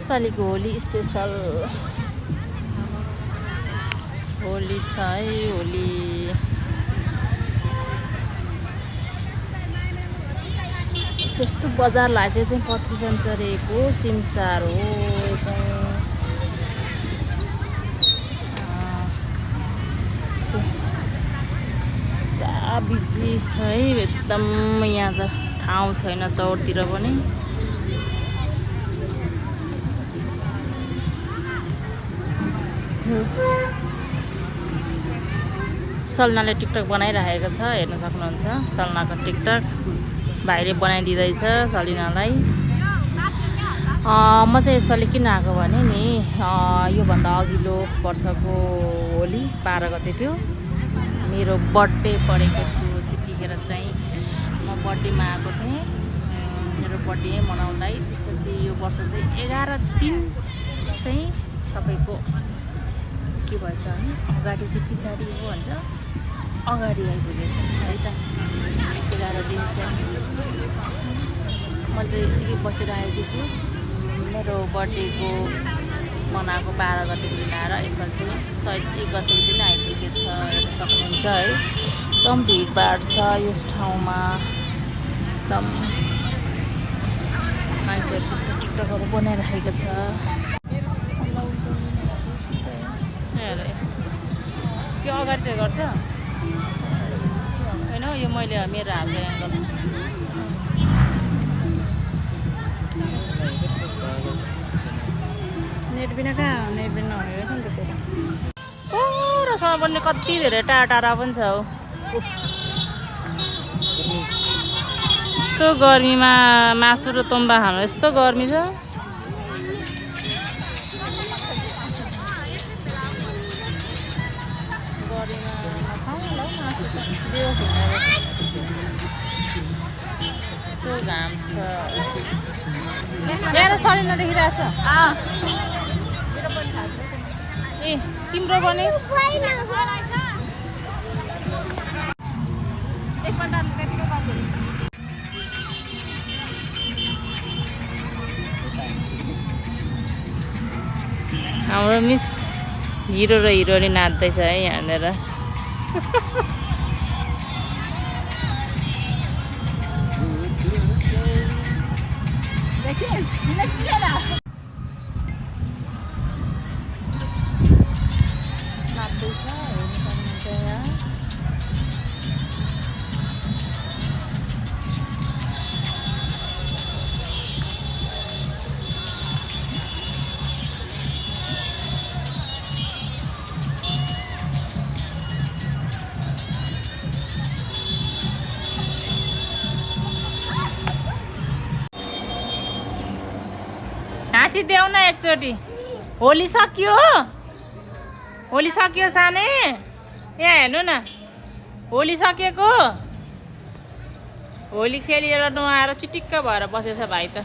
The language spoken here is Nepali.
यसपालिको होली स्पेसल होली छ है। होली यस्तो बजार लागेको चाहिँ पत्ती सञ्चरेको सिमसार हो। यो चाहिँ पुरा बिजी छ है एकदम। यहाँ त ठाउँ छैन चौरतिर पनि। सल्नाले टिकटक बनाइरहेको छ, हेर्न सक्नुहुन्छ सल्नाको टिकटक भाइले बनाइदिँदैछ सलिनालाई। म चाहिँ यसपालि किन आएको भने नि योभन्दा अघिल्लो वर्षको होली 12 गते थियो, मेरो बर्थडे परेको थियो। त्यतिखेर चाहिँ म बर्थडेमा आएको थिएँ, मेरो बर्थडे मनाउनलाई। त्यसपछि यो वर्ष चाहिँ 11 दिन चाहिँ तपाईँको के भएछ भने अगाडि कि पछाडि हो भन्छ, अगाडि आइपुगेछ है त। 11 दिन चाहिँ म चाहिँ यतिकै बसिरहेको छु। मेरो बर्थडेको मनाएको 12 गतेको दिन आएर यसपालि चाहिँ चैत 1 गतेको दिन आइपुगेछ। हेर्न सक्नुहुन्छ है एकदम भिडभाड छ यस ठाउँमा। एकदम मान्छेहरू त्यस्तो टिकटकहरू बनाइरहेको छ। यो अगाडि चाहिँ गर्छ होइन, यो मैले मेरो हातले एङ्गल नेट बिना कहाँ, नेट बिना हुने रहेछ नि त। त्यो छोरासँग पनि कति धेरै टाढा टाढा पनि छ हौ। यस्तो गर्मीमा मासु र तोम्बा खानु यस्तो गर्मी छ। यस्तो घाम छ। यहाँ सलिना देखिरहेछ। ए तिम्रो पनि हाम्रो मिस हिरो र हिरोइनी नाच्दैछ है यहाँनिर। हाँसिदेऊ न एकचोटि। होली सकियो, होली सकियो साने। यहाँ हेर्नु न, होली सकिएको। होली खेलेर नुहाएर चिटिक्क भएर बसेछ भाइ त।